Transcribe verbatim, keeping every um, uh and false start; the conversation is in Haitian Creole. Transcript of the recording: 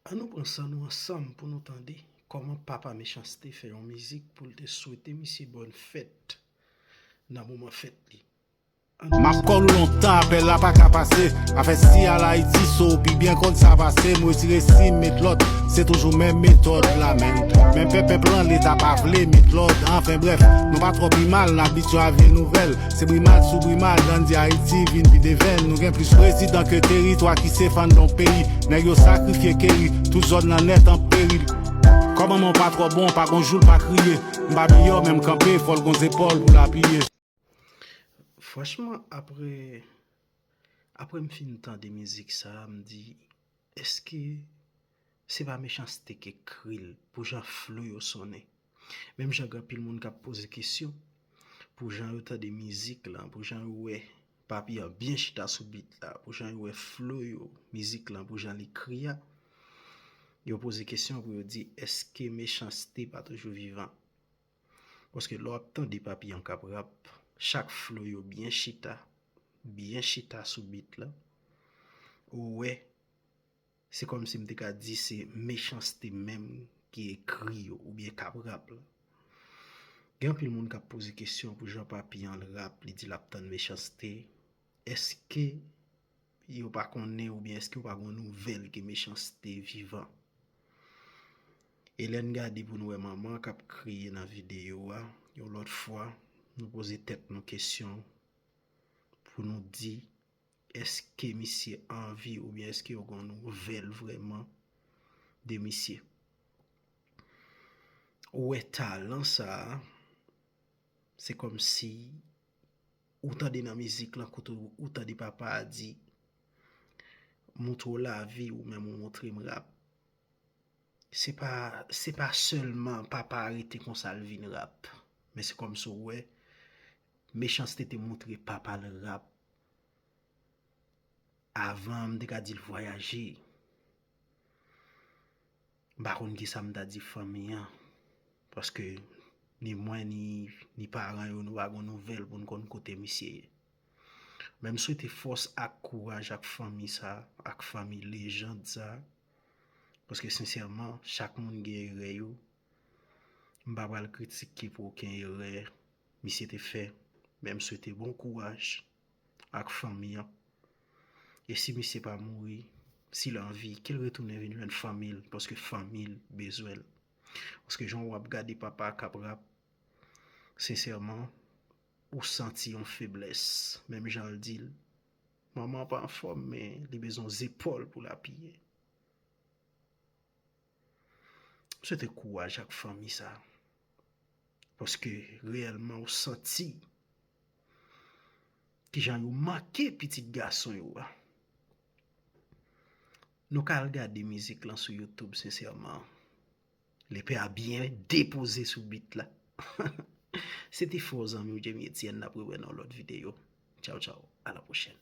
An nou pran san nou ansanm pou nou tande kòman papa Mechanste fè yon mizik pou l te swete misye bòn fèt nan moman fèt li. M ap kòl ou lontan, apèl la pa ka pase. Afè si al Ayiti, so w pi byen konn sa pase. M retire si m met lòt, se toujou menm metòd la menm. Menm pèpèp lan, leta pa vle met lòd. Anfen brèf, nou pa twò pi mal, n abitye a vye nouvèl. Se brimad sou brimad, Gandhi Ayiti vin pi devenn. Nou gen plis prezidan ke teritwa ki se fann don peyi. Nèg yo sakrifye keri, tout zòn nan nèt an peril. Kòman w pa twò bon, pa gon jou l pa kriye. M pa miyò, men m kanpe, fò l gon zepòl pou l apiye. Franchman, apre apre m fin tande mizik sa a, m di, èske se pa Mechanste k ekri l pou jan flo yo sonnen? Menm jan gen anpil moun k ap poze kesyon pou jan yo tande mizik lan, pou jan yo wè papi an byen chita sou beat la, pou jan yo wè flo yo, mizik lan, pou jan l ekri a, yo poze kesyon pou yo di, èske Mechanste pa toujou vivan? Paske lè w ap tande papi an k ap rap, chak flo yo byen chita, byen chita sou beat la. Ou wè, se kòmsi m te ka di se Mechanste menm ki ekri yo oubyen k ap rap la. Gen anpil moun k ap poze kesyon pou jan papi an rap, li di l ap tann Mechanste. Èske yo pa konnen oubyen èske yo pa gon nouvèl ke Mechanste vivan? E lè n gade pou n wè manman k ap kriye nan videyo a, yon lòt fwa, nou poze tèt nou kesyon pou nou di, èske misye anvi oubyen èske yo gon nouvèl vrèman de misye? Ou wè talan sa a, se kòmsi ou tande nan mizik lan kote ou tande papa a di, montre w lavi ou menm ou montre m rap. Se pa, se pa sèlman papa a rete konsa l vin rap, men se kòmsi w wè Mechanste te montre papa l rap avan, m te ka di l vwayaje. M pa konn kisa m ta di fanmi an, paske ni mwen ni, ni paran yo nou pa gon nouvèl pou n konn kote misye ye. Men m swete fòs ak kouraj ak fanmi sa, ak fanmi lejand sa, paske sensèman chak moun gen erè yo. M pa pral kritike pou okenn erè misye te fè, men m swete bon kouraj ak fanmi an. E si misye pa mouri, si l anvi, ke l retounen vin jwenn fanmi l, paske fanmi l bezwen l. Paske jan w ap gade papa k ap rap, sensèman, ou santi yon feblès. Menm jan l di l, manman an pa anfòm, men li bezwen zepòl pou l apiye. M swete kouraj ak fanmi sa. Paske reyèlman ou santi kijan yo manke pitit gason yo a. Nou ka al gade mizik lan sou YouTube, sensèman. Lepè a byen depoze sou beat la. Se te fò zanmi w Jamie Etienne, n ap rewè nan yon lòt videyo. Tchaw, tchaw, a la pwochèn.